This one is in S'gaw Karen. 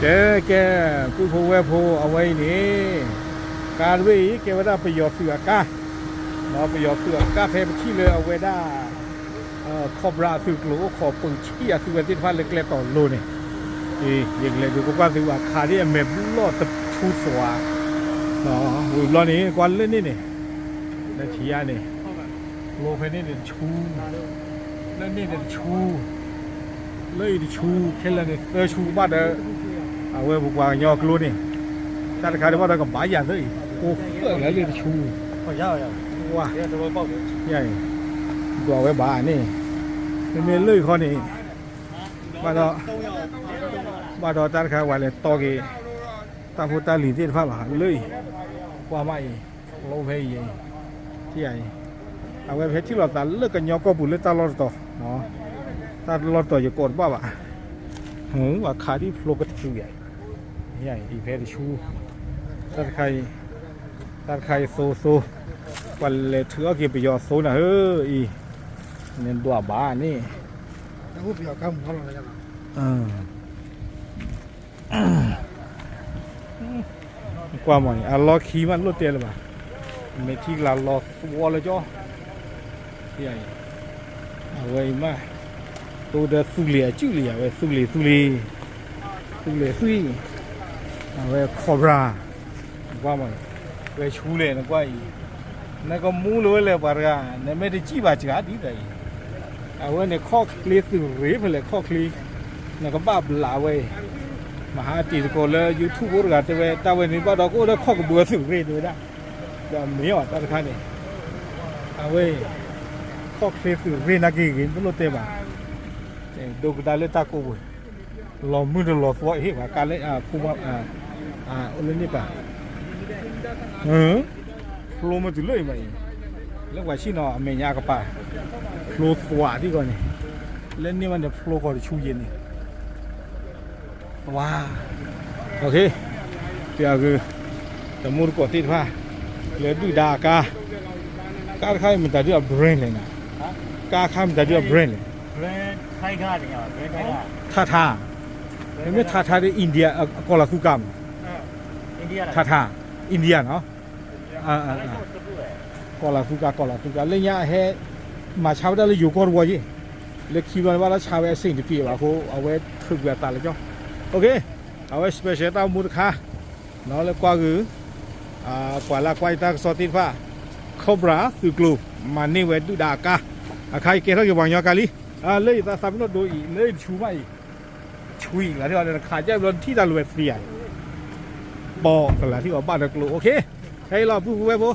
ကဲ ကဲ ပုၢ်ဖိဝဲၢ်ဖိ အဝဲအံၤန့ၣ် ကါတဘ့ၣ်အံၤ ကဲဝဲဒၣ်ပယီၤသုးအကါ, ပယီၤသုးအကါဖဲပထံၣ်လၢအဝဲဒၣ် Cobra အသုးကျိၤအိၣ်ခိးပၢၤဆံၣ်အသုဝဲသ့ၣ်တဖၣ်လၢကျဲတီၤလိၤန့ၣ်, ယကလဲၤဒုးကွၢ်ကွၢ်သုးအခးဒ်အမဲာ်ဘျီၣ်တထူသွး, ဝံၤဘျီန့ၣ် ကွၢ်လၢန့ၣ်န့ၣ်, လၢထံယါန့ၣ်, ကျိဖဲန့ၣ်န့ၣ်တဆူ လၢန့ၣ်န့ၣ်တဆူ, လၢအံၤတဆူ ခဲလၢာ်န့ၣ်သၢဆူကဘၣ်ဒီး, အဝဲပပှၤကညီကျိန့ၣ်, တၢ်တခါဒ်ဘၣ်ဒီးကဘၣ်ယၤသၢအံၤ ကိးဃၢလၢလၢတဆူ, ဝါ, ဒွးဝဲဘၣ်န့ၣ်, မ့မ့ၢ်လၢအံၤခီန့ၣ်, ဘၣ်ဒီး, ဘၣ်ဒီးတၢ်တခါပှၤလဲၤတီက့ၤ တၢ်ဖိတၢ်လံၤသ့ၣ်တဖၣ်လီၤ လၢအံၤ, ကွၢ်မးအံၤ, ကျိဖဲအံၤ, ထံၣ်ယၤအံၤ, အဝဲဖဲထံၣ်လိာ်သးလၢကညီကီၢ်ပူၤလၢတၢ်လီၢ်တတီၤ, တၢ်လီၢ်တတီၤယကိးတဘၣ်ဘၣ်, အခးဒ်ဖျိကတုၤယၤအံၤ, အံၤဖဲတဆူ, တၢ်တခါအံၤ, တၢ်တခါအံၤသိသိ, ပှၤလဲၤထုးအီၣ်က့ၤပယီၤသိနၤဧၢ, အံၤ, နဒွးဘၣ်န့ၣ် ကွၢ်မးန့ၣ် အလီၢ်ခံမးလိၣ်တဲလၢၤဘၣ်, မဲာ်ထံကလၤလီၤသဝီလၢကၠီ, အံၤ, အဝဲအံၤမး, တိဒီးသူလ့ၤအစုလံ အဝဲသူလ့ၤသူလ့ၤ, သူလ့ၤသူ, အဝဲ Cobra, နကွၢ်မး, ဝဲဆူလဲၣ်နကွၢ်အံၤ, နကမူလၢၤဝဲလဲၣ်ပှၤတဂၤ, နမ့ၢ်တစံၣ်ဘၣ်စှၤဒ်သိးအံၤ အဝဲန့ၣ်ခီၣ်ချ့သုးရ့ၣ်ဖဲလဲၣ်ခီၣ်ချ့, နကဘၣ်ဘျးဝဲအံၤ, မဟါတံၤသကိးလၢ YouTube အိၣ်တဂၤတဲဝဲ တၢ်ဝဲန့ၣ်ဘၣ်ဒီးကအိၣ်ဒီးခီၣ်ကဘုးသုးရ့ၣ်တဲဝဲဒၣ်, ဒီးမ့ၢ်အီၤတၢ်တခါန့ၣ်, အဝဲ, ခီၣ်ချ့သုးရ့ၣ်နာ်က့ဂ့ၤ တလိၣ်တဲဘၣ်, ဒိကဒါလၢတၢ်ကိးပူၤ, လီၤမုၢ်တလီၤသွီအဟ့ၣ်ပှၤကါလၢအဖိမး, အိၣ်လၢန့ၣ်ပၢ် ဖျိမ့ၢ်တုၤလၢအံၤဘၣ်အံၤ, လၢပှၤဆံၣ်နီၤအမဲာ်ညါကပၤ, ဖျိသွးဒ်ဂီၤန့ၣ်, လၢန့ၣ်မးန့ၣ်ဖျိကီၤတဆူယဲၢ်န့ၣ်, ဝါ, ပၠးဂုာ်, တမူတကိးသ့ၣ်တဖၣ်, လၢဒုၣ်ဒါအကါ, ကါတခါအံၤမတၤဒုးအ brand လဲၣ်နၤ, ကါတခါမတၤဒုးအ brand လဲၣ်, Tata, မ့မ့ၢ် Tata ဒီး India ကီၢ်လၤသူကါမး, Tata, India နီၤ ကီၢ်လၤသူကါ ကီၢ်လၤသူကါ လၢညါအဟဲ, မၤဆါဝဲဒၣ်လၢယိၤကီၢ်တဝီယ့ၢ်, လၢခံဘျီန့ၣ်ဘၣ်လၢဆါဝဲအဆ့ၣ်တပျ့ၤဘၣ်အဃိ အဝဲထုးကွံာ်အသးလၢကၠီ, အဝဲ special တၢ်အိၣ်မူတခါ, လၢကွၢ်ဂုာ်, ပှၤလၢကွၢ်ယတၢ်ကစီၣ်သ့ၣ်တဖၣ်, Cobra သုးကျိၤ, မၤန့ၢ်ဝဲဒုၣ်ဒါအကါ, အခါအံၤကဲထီၣ်က့ၤပှၤကညီကါလံ, လၢယသးသးပ့ၤနီၣ်ဒိအံၤ လၢယတဆူဘၣ်အံၤ, ဆူအံၤလီၤ နခးကဲဘျီနထံၣ်တၢ်လိၤဝဲသ့ဧါ, ပိာ်ကလၤထံၣ်အီၤဘၣ်ဒီးကျိၤ OK, ခဲအံၤလီၤ ပုၢ်ဖိဝဲၢ်ဖိ